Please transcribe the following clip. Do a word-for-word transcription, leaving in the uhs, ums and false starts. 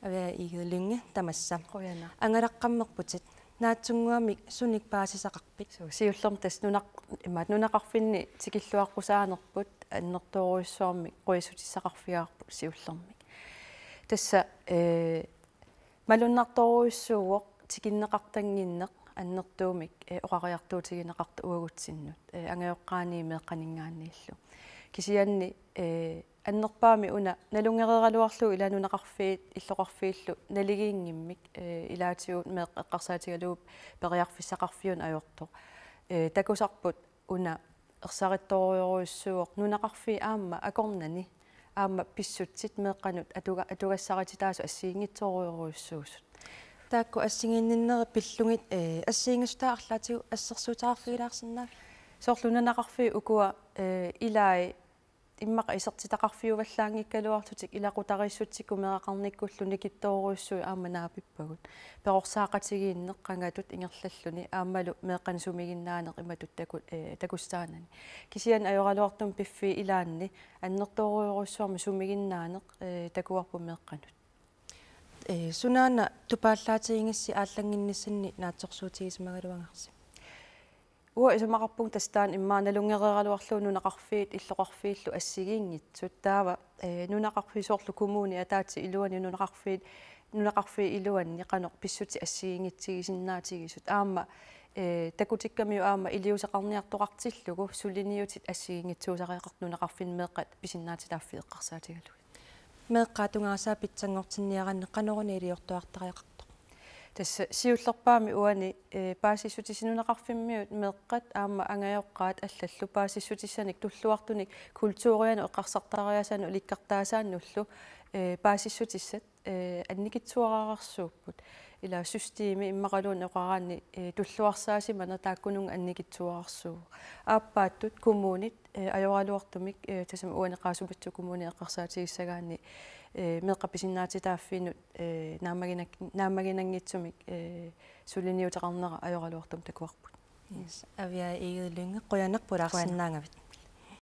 Aviaja Egede Lynge, tamassa. Qujanaq. Angalaqqammerputit. Naatsunnguamik sunik paasisaqarpit? Suu, siullermik tassa nunaq-, imaat nunaqarfinni tikilluaqqusaanerput annertoorujussuarmik qujassuutissaqarfigaarput siullermik. Tassa, ee, malunnartorujussuuvoq tikinneqartannginneq annertuumik, ee, oqariartuutigineqartoq uagutsinnut, ee, angajoqqaani meeqqaninngaanniillu. Kisianni, ee, annerpaamik una nalunngereeraluarlugu ila nunaqarfiit illoqarfiillu naligiinngimmik, ee, ilaatigut meeqqat eqqarsaatigalugu periarfissaqarfiuneq ajortoq. Ee, takusarput una ersarittorujorujussuuvoq nunaqarfiit aamma akornanni aamma pissutsit meeqqanut atuga-, atugassarititaasut assigiinngitsorujorujussuusut. Taakku assigiinninneri pillugit, ee, assigiinngissutaa arlaatigut assersuuteqarfigilaarsinnaaviuk? Soorlu nunaqarfiit ukua, ee, ilai immaqa isertitaqarfiuvallaanngikkaluarlutik ilaqutariissutsikkut meeraqarnikkullu nikittoorujussuit aamma naapippagut. Perorsaaqatigiinneq qangatut ingerlalluni aammalu meeqqanik sumiginnaaneq imatut taku-, ee, takussaanani. Kisianni ajoraluartumik piffiit ilaanni annertoorujorujussuarmik sumiginnaaneq, ee, takuarput meeqqanut. Ee, sunaana tupaallaatigigissi aallannginnissinni naatsorsuutigisimagaluagarsi? Uanga isumaqarpunga tassa taanna immaqa nalunngereeraluarlugu nunaqarfiit illoqarfiillu assigiinngitsut. Taava, ee, nunaqarfiit soorlu kommunit ataatsip iluani nunaqarfiit, nunaqarfiit iluanni qanoq pissutsit assigiinngitsuusisinnaatigisut. Aamma, ee, takutikkamiuk aamma iliuuseqarniartoqartillugu suliniutit assigiinngitsuusariaqartut nunaqarfinni meeqqat pisinnaatitaaffii eqqarsaatigalugit. Meeqqat tungaanut pitsanngortinniaraanni qanoruna iliortuartariaqartoq? Tassa siullerpaamik uani, ee, paasissutissat nunaqarfimmiut meeqqat aamma angajoqqaat allallu paasissutissanik tulluartunik kulturianut eqqarsartariaasanut ilikkartaasaannullu, ee, paasissutissat, ee, annikitsuararsuupput. Ila systemi immaqaluunniit oqaraanni, ee, tulluarsaasimaneq taakkununnga annikitsuararsuuvoq. Aappaattut kommunit, ee, ajoraluartumik, ee, tassami uani Qaasuitsup Kommuni eqqarsaatigissagaanni, ee, meeqqat pisinnaatitaaffiinut, ee, naammaginak-, naammaginanngitsumik, ee, suliniuteqarnera ajoraluartumik takuarput. Yes. Aviaja Egede Lynge, qujanaq pulaarsinnaagavit.